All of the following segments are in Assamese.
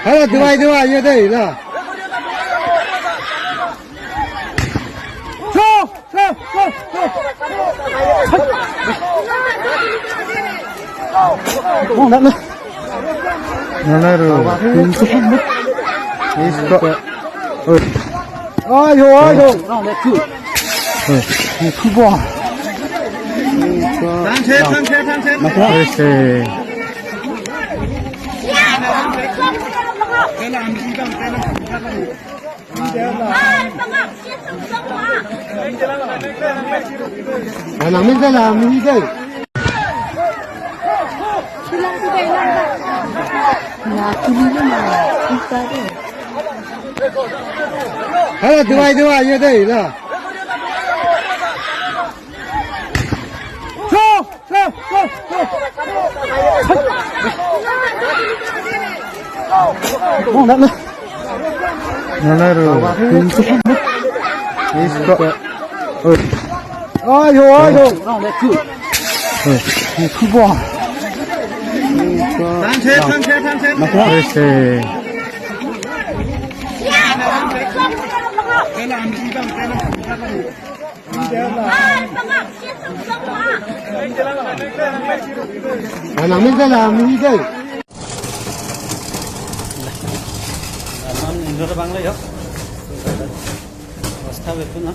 哎，对吧？对吧？也对了。走走走走。哦，来来。来来了。哎呦哎呦！嗯，出光。上车上车上车！谢谢。哎，对吧？对吧？也对了。走走走走。哦，来来。来来了。哎呦哎呦！嗯，出光。上车上车上车！谢谢。অবস্থা বেতু না।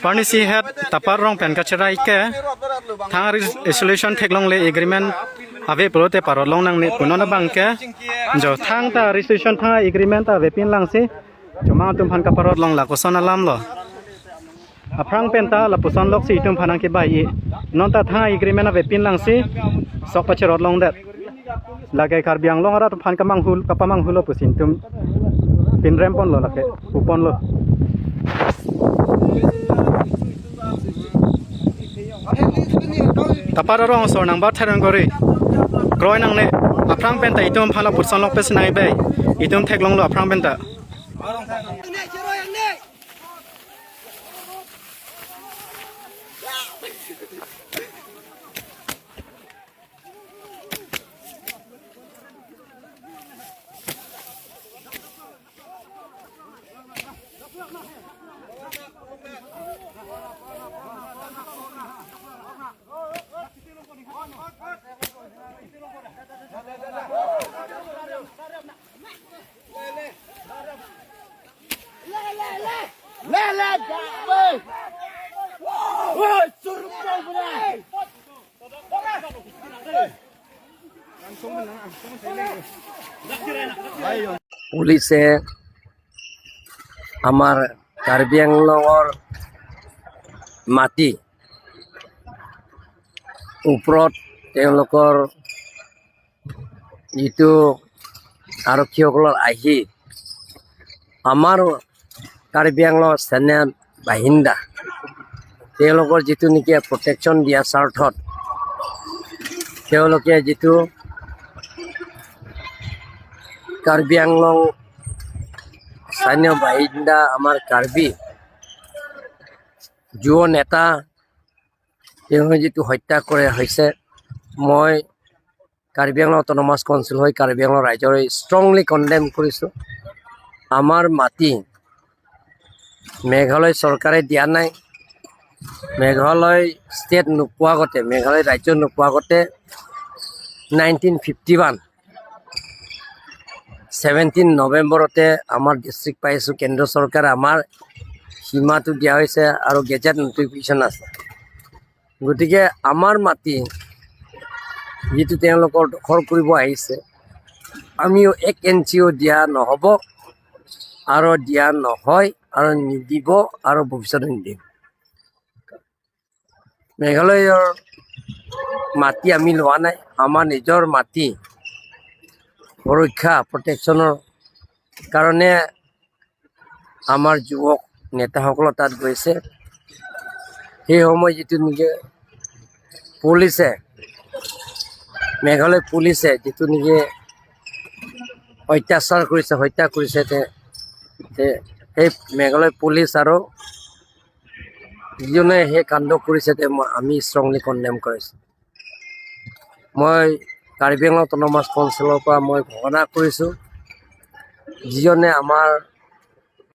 Parnisi head tapar rong pen kacherai ke thang resolution theklong le agreement ave prote parot long nang ne puno na bang ke jo thang ta resolution thang agreement ta ve pin lang si joma tum phan ka parot long la koson alam lo aprang pen ta la puson lok si tum phanang ke bai non ta thang agreement ave pin lang si sok pacherot long det la ke karbiang long ara tum phan ka mang hul ka pamang hulo pusin tum pin rem pon lo la ke upon lo. Tapar rong so nang ba tharang gori kroi nang ne aprang pen ta itum phala putson lok pes nai bai itum thek long lo aprang pen ta. পুলিচে আমাৰ কাৰ্বি আংলঙৰ মাটি ওপৰত তেওঁলোকৰ যিটো আৰক্ষীসকলৰ আহি আমাৰ কাৰ্বি আংলঙৰ সেনা বাহিন্দা তেওঁলোকৰ যিটো নেকি প্ৰটেকশ্যন দিয়া স্বাৰ্থত তেওঁলোকে যিটো কাৰ্বি আংলং স্থানীয় বাসিন্দা আমাৰ কাৰ্বি যুৱ নেতা তেওঁ যিটো হত্যা কৰা হৈছে, মই কাৰ্বি আংলং অট'নমাছ কাউন্সিল হৈ কাৰ্বি আংলং ৰাইজৰ ষ্ট্ৰংলি কণ্ডেম কৰিছোঁ। আমাৰ মাটি মেঘালয় চৰকাৰে দিয়া নাই, মেঘালয় ষ্টেট নোপোৱা আগতে, মেঘালয় ৰাজ্য নোপোৱা আগতে 1951 17 নৱেম্বৰতে আমাৰ ডিষ্ট্ৰিক্ট পাইছোঁ। কেন্দ্ৰ চৰকাৰে আমাৰ সীমাটো দিয়া হৈছে আৰু গেজেট নটিফিকেশ্যন আছে। গতিকে আমাৰ মাটি যিটো তেওঁলোকৰ দখল কৰিব আহিছে, আমিও এক ইঞ্চিও দিয়া নহ'ব আৰু দিয়া নহয় আৰু নিদিব আৰু ভৱিষ্যতে নিদিম। মেঘালয়ৰ মাটি আমি লোৱা নাই। আমাৰ নিজৰ মাটি সুৰক্ষা, প্ৰটেকশ্যনৰ কাৰণে আমাৰ যুৱক নেতাসকলৰ তাত গৈছে। সেই সময় যিটো নেকি পুলিচে, মেঘালয় পুলিচে যিটো নেকি অত্যাচাৰ কৰিছে, হত্যা কৰিছে, সেই মেঘালয় পুলিচ আৰু যিজনে সেই কাণ্ড কৰিছে, তে আমি ষ্ট্ৰংলি কণ্ডেম কৰিছোঁ। মই কাৰ্বি আংলং অট'নমাছ কাউন্সিলৰ পৰা মই ঘোষণা কৰিছোঁ, যিজনে আমাৰ